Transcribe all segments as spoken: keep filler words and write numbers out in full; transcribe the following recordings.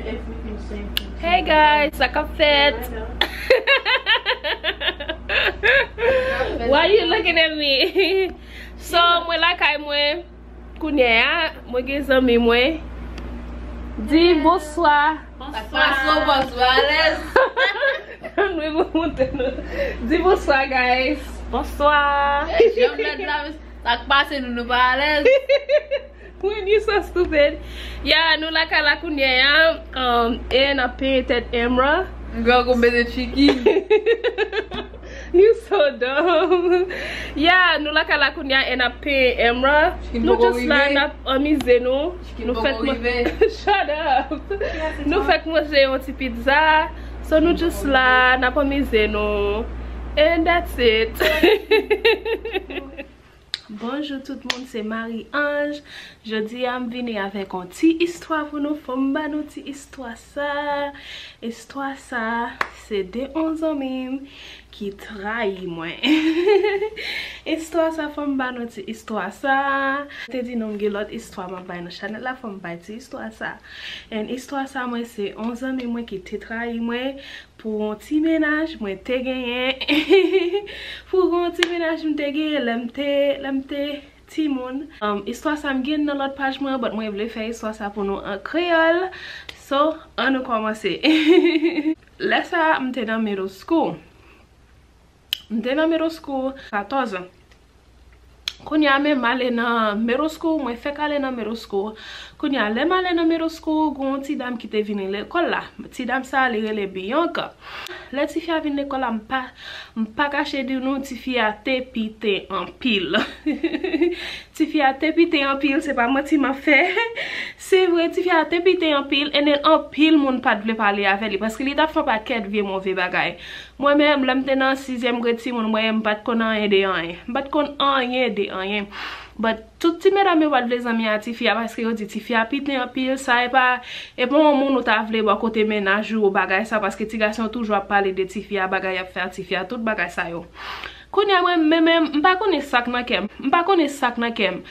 Hey guys, sa k ap fèt? Why you looking at me? So, mwen lakay mwen. Kounye a, mwen gen zanmi mwen. Di bonswa. Bonswa. Bonswa, bonswa, alèz. Mwen pou montre nou. Di bonswa, guys. Bonswa. Janm lèd la, sa k pase nou, nou pa alèz. When you so stupid. Yeah, nou lakay la kounye a, um, e n ap penyen tèt Emra. Girl, gon beze chiki. You so dumb. Yeah, nou lakay la kounye a, e n ap penyen Emra. Nou just la, n ap anmize nou. Nou fèk man- Shut up. Nou fèk manje yon ti pizza. So nou just la, n ap anmize nou. And that's it. Bonjou tout moun, se Marie Ange. Jodi a m vini avèk yon ti istwa pou nou. Fò m ba nou ti istwa sa. Istwa sa, se de yon zanmi m ki trayi mwen. Istwa sa, fò m ba nou ti istwa sa. Te di nou m gen lòt istwa m ap bay nan chanèl la, fò m bay ti istwa sa. And istwa sa, mwen, se yon zanmi mwen ki te trayi mwen. Pou yon ti mennaj mwen te genyen. Pou yon ti mennaj m te genyen lè m te, lè m te timoun. Um, istwa sa m gen nan lòt paj mwen, but mwen vle fè istwa sa pou nou an kreyòl. So, ann nou kòmanse. Lè sa a, m te nan middle school. M te nan middle school, katòz an. Kounye a menm, m ale nan middle school, mwen fèk ale nan middle school. Kounye a, lè m ale nan middle school, gen yon ti dam ki te vini lekòl la. Ti dam sa a, li rele Bianca. Lè tifi a vin lekòl la, m pa, m pa kache di nou, tifi a te piten anpil. Tifi a te piten anpil, se pa manti m ap fè. Se vre, tifi a te piten anpil, and then anpil moun pa t vle pale avè li, paske li t ap fè yon pakèt vye move bagay. Mwen menm, lè m te nan sizyèm grade timoun, mwen, m pa t konn anyen de anyen. M pa t konn anyen de anyen. But tout ti medam yo pa t vle zanmi a tifi a, paske yo di tifi a piten anpil, sa e pa, e pa yon moun ou ta vle bò kote mennaj ou bagay sa, paske ti gason toujou ap pale de tifi a, bagay y ap fè a tifi a, tout bagay sa yo. Kounye a mwen, men menm, m pa konnen sa k nan kè m. M pa konnen sa k nan kè m.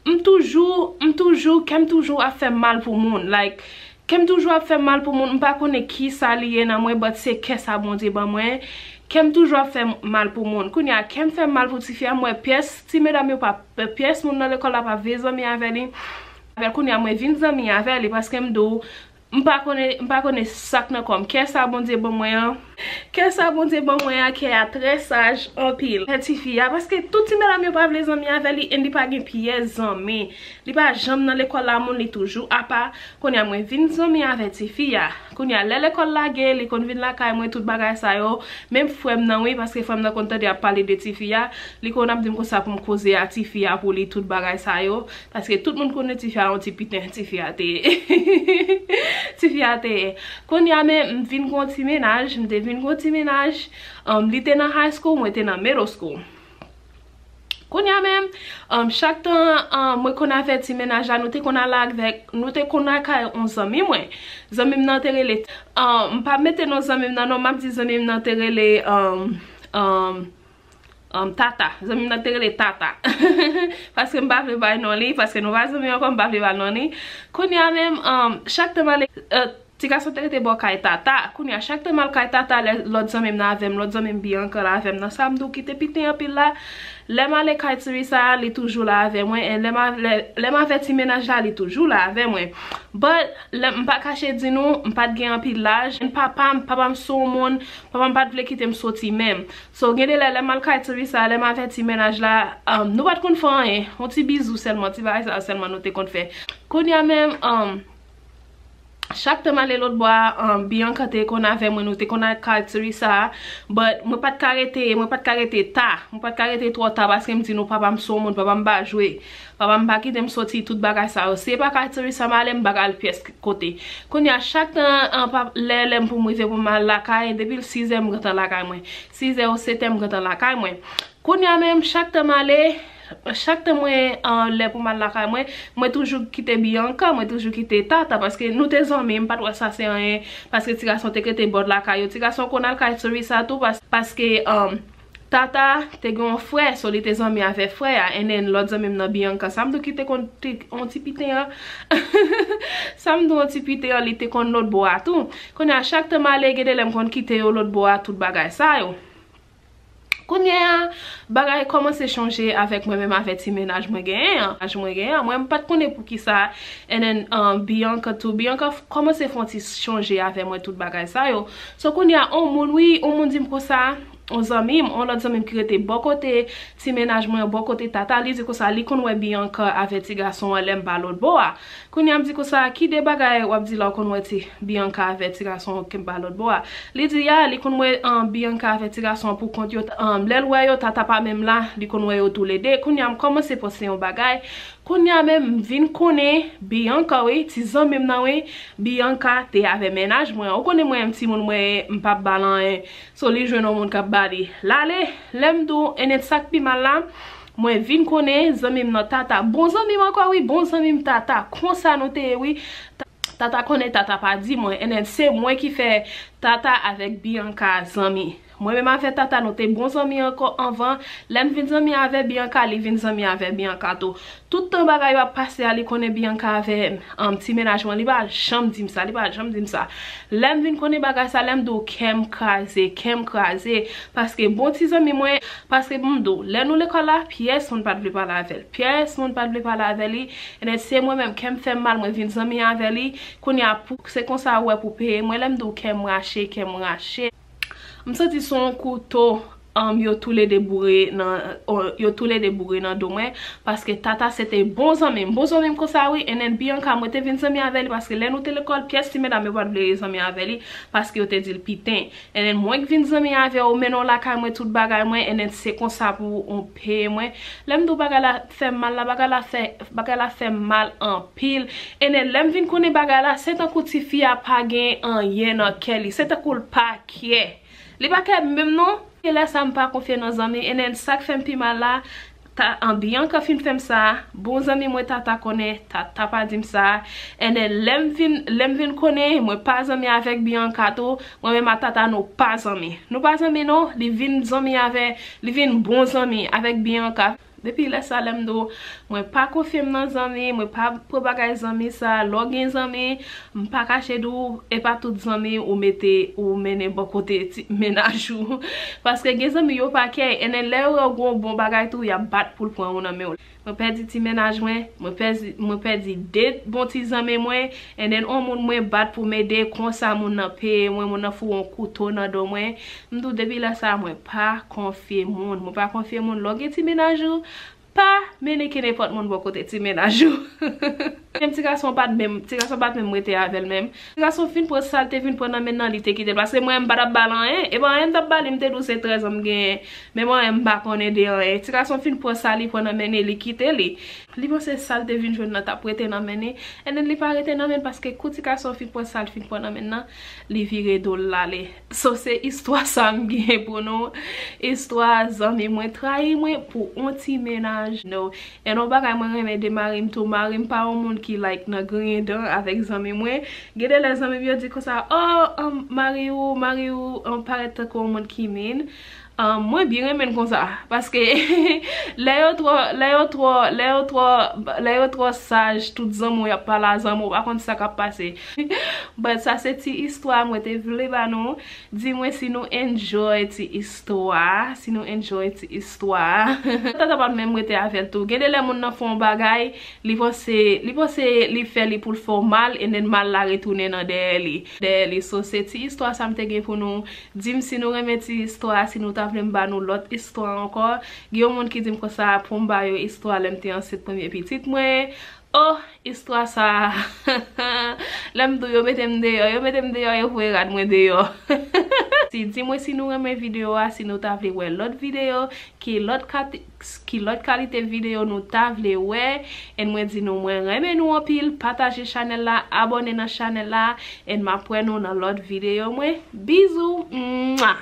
M toujou, m toujou, kè m toujou ap fè m mal pou moun. Like, kè m toujou ap fè m mal pou moun. M pa konnen ki sa li ye nan mwen, but se kè sa Bondye ban mwen. Kè m toujou ap fè m mal pou moun. Kounye a, kè m fè m mal pou tifi a, m wè pyès ti medam yo pa, pyès moun nan lekòl la pa vle zanmi avè li. Avè l, kounye a, mwen vin zanmi avè li, paske m di w, m pa konnen, m pa konnen sa k nan kò m. Kè sa Bondye ban mwen an, kè sa Bondye ban mwen an, kè a trè saj anpil. Fè tifi a, paske tout ti medam yo pa vle zanmi avè li, and li pa gen pyès zanmi. Li pa janm nan lekòl la, moun li toujou apa. Kounye a mwen vin zanmi avè tifi a. Kounye a lè lekòl lage, li konn vin lakay mwen, tout bagay sa yo. Menm frè m nan wi, paske frè m nan konn tande ap pale de tifi a. Li konn ap di m konsa pou m koze a tifi a pou li, tout bagay sa yo. Paske tout moun konnen tifi a yon ti piten, tifi a te ye. Tifi a te ye. Kounye a men, m vin gon ti mennaj, m te vin gon ti mennaj. Um, li te nan high school, mwen te nan middle school. Kounye a menm, um, chak tan, um, mwen konn avèti mennaj la, nou te konn al avèk, nou te konn al kay yon zanmi mwen. Zanmi m nan te rele, um, m pa mete non zanmi m nan, non, m ap di zanmi m nan te rele, um, um, um, Tata. Zanmi m nan te rele Tata. Paske m pa vle bay non li, paske nou pa zanmi ankò, m pa vle bay non li. Kounye a menm, um, chak tan m ale, uh, ti gason te rete bò kay Tata. Kounye a, chak tan m al kay Tata, lè lòt zanmi m nan avè m, lòt zanmi m Bianca la avè m nan, sa m di w ki te piten anpil la. Lè m ale kay Teresa, li toujou la avè mwen. E lè m a-, lè, lè m avèti mennaj la, li toujou la avè mwen. But, lè m pa kache di nou, m pa t gen anpil laj. And papa m, papa m se yon moun, papa m pa t vle kite m soti menm. So, gen de lè, lè m al kay Teresa, lè m avèti mennaj la, um, nou pa t konn fè anyen. Yon ti bizou sèlman, ti bagay sa yo sèlman nou te konn fè. Kounye a menm, um, chak tan m ale lòt bò a, um, Bianca te konn avè mwen, nou te konn al kay Teresa, but mwen pa t ka rete, mwen pa t ka rete ta, mwen pa t ka rete twò ta, paske m di nou papa m se yon moun, papa m pa jwe, papa m pa kite m soti, tout bagay sa yo. Si e pa kay Teresa m ale, m pa ka al pyès kote. Kounye a, chak tan, um, pa, lè, lè m pou m rive pou m al lakay, depi l sizè m gentan lakay mwen, sizè ou setè m gentan lakay mwen. Kounye a menm, chak tan m ale, chak tan mwen, uh, lè pou m al lakay mwen, mwen toujou kite Bianca, mwen toujou kite Tata, paske nou te zanmi, m pa t wè sa se anyen, paske ti gason te rete bò lakay yo. Ti gason konn al kay Teresa tou, pas-, paske, um, Tata te gen yon frè, so li te zanmi avè frè a, and then lòt zanmi m nan Bianca, sa m di w ki te konn ti, yon ti piten an. Sa m di w yon ti piten an, li te konn lòt bò a tou. Kounye a, chak tan m ale, gen de lè m konn kite yo lòt bò a, tout bagay sa yo. Kounye a, bagay kòmanse chanje avèk mwen menm avè ti mennaj mwen genyen an. Mennaj mwen genyen an, mwen m pa t konnen poukisa, and then, um, Bianca tou. Bianca f- kòmanse fè yon ti chanje avè mwen tout bagay sa yo. So kounye a, on moun, wi, on moun di m konsa, on zanmi m, on lòt zanmi m ki rete bò kote ti mennaj mwen, bò kote Tata, li di konsa, li konn wè Bianca avè ti gason an lè m pa lòt bò a. Kounye a m di konsa, ki de bagay w ap di la w konn wè ti Bianca avè ti gason an ki m pa lòt bò a? Li di, ya, li konn wè, um, Bianca avè ti gason an pou kont yo. Um, lè l wè yo, Tata pa menm la, li konn wè yo toulede. Kounye a m kòmanse panse yon bagay. Kounye a menm, m vin konnen Bianca, wi, ti zanmi m nan, wi, Bianca te avè mennaj mwen. Ou konnen mwen, m timoun mwen, m p ap ba l anyen. So, li jwenn yon moun k ap ba li. L ale, lè m di w, and then sa k pi mal la, mwen vin konnen zanmi m nan Tata. Bon zanmi m ankò, wi, bon zanmi m Tata. Konsa nou te ye, wi. Ta- Tata konnen Tata pa di mwen. And then se mwen ki fè Tata avèk Bianca zanmi. Mwen menm avè Tata, nou te bon zanmi ankò anvan. Lè m vin zanmi avè Bianca, li vin zanmi avè Bianca tou. Tout tan bagay yo ap pase a, li konnen Bianca avè, um, ti mennaj mwen, li pa janm di m sa, li pa janm di m sa. Lè m vin konnen bagay sa, lè m di w kè m kraze, kè m kraze. Paske bon ti zanmi mwen, paske m di w, lè nou lekòl la, pyès moun pa t vle pale avè l. Pyès moun pa t vle pale avè li. And then se mwen menm, kè m fè m mal, mwen vin zanmi avè li. Kounye a, pou, se konsa ou wè pou peye mwen. Lè m di w kè m rache, kè m rache. M santi se yon kouto, um, yo toulede boure nan, o, yo toulede boure nan do mwen, paske Tata se te bon zanmi m. Bon zanmi m konsa, wi, and then Bianca, mwen te vin zanmi avè li, paske lè nou te lekòl, pyès ti medam yo pa t vle zanmi avè li, paske yo te di l piten. And then mwen k vin zanmi avè w, mennen w lakay mwen, tout bagay mwen, and then se konsa pou w peye mwen. Lè m di w bagay la fè m mal la, bagay la fè, bagay la fè m mal anpil. And then lè m vin konnen bagay la, se tankou tifi a pa gen anyen nan kè li. Se tankou l pa kè. Li pa kè m menm non. E lè sa m pa konfye nan zanmi. And then sa k fè m pi mal la, ta, an Bianca fin fè m sa, bon zanmi mwen Tata konnen, Tata pa di m sa. And then lè m vin, lè m vin konnen, mwen pa zanmi avèk Bianca tou, mwen menm a Tata nou pa zanmi. Nou pa zanmi non, li vin zanmi avè, li vin bon zanmi avèk Bianca. Depi lè sa, lè m di w, mwen pa konfye m nan zanmi, mwen pa pran bagay zanmi sa, lè w gen zanmi, m pa kache di w, e pa tout zanmi ou mete, ou mennen bò kote ti mennaj ou. Paske gen zanmi yo pa kè, and then lè yo wè w gen yon bon bagay tou, y ap bat pou l pran ou nan men w. Mwen pèdi ti mennaj mwen, mwen pèdi, mwen pèdi de bon ti zanmi mwen, and then on moun mwen bat pou m ede, konsa moun nan peye mwen, moun nan foure yon kouto nan do mwen. M di w depi lè sa, mwen pa konfye moun, mwen pa konfye moun. Lè w gen ti mennaj ou, pa mennen kenenpòt moun bò kote ti mennaj ou. Menm ti gason pa t menm, ti gason pa t menm rete avè l menm. Ti gason fin pran sa l te vin pran nan men nan, li te kite l. Paske mwen, m pa t ap ba l anyen. E pa anyen m t ap ba li, m te di w se trèz an m genyen. Men mwen, m pa konnen de anyen. Ti gason fin pran sa li pran nan men li, li kite li. Li panse sa l te vin jwenn nan t ap rete nan men li. And then li pa rete nan men l paske kou ti gason fin pran sa l fin pran nan men nan, li vire do l l ale. So, se istwa sa m gen pou nou. Istwa zanmi mwen trayi mwen pou on ti mennaj. No. E yon bagay mwen renmen de mari m tou. Mari m pa yon moun ki like nan griyen dan avèk zanmi mwen. Gen de lè zanmi m yo di konsa, oh, um, mari ou, mari ou, um, parèt tankou yon moun ki mean. Um, mwen byen renmen l konsa. Paske lè yo twò, lè yo twò, lè yo twò, lè yo twò saj, tout zanmi w y ap pale a zanmi w, w pa konn sa k ap pase. But sa se ti istwa mwen te vle ba nou. Di mwen si nou enjoy ti istwa, si nou enjoy ti istwa. Tata pa t menm rete avè l tou. Gen de lè moun nan fè yon bagay, li panse, li panse li fè li pou l fè w mal, and then mal la retounen nan dèyè li. Dèyè li. So, se ti istwa sa m te gen pou nou. Di m si nou renmen ti istwa, si nou ta vle m ba nou lòt istwa ankò. Gen yon moun ki di m konsa pou m ba yo istwa lè m te ansent premye pitit mwen. Oh, istwa sa. Lè m di w yo mete m deyò, yo mete m deyò, yo voye rad mwen deyò. Si, di mwen si nou renmen videyo a, si nou ta vle wè lòt videyo, ki lòt kati-, ki lòt kalite videyo nou ta vle wè. And mwen di nou, mwen renmen nou anpil, pataje chanèl la, abòne nan chanèl la, and m ap wè nou nan lòt videyo mwen. Bizou! Mwa!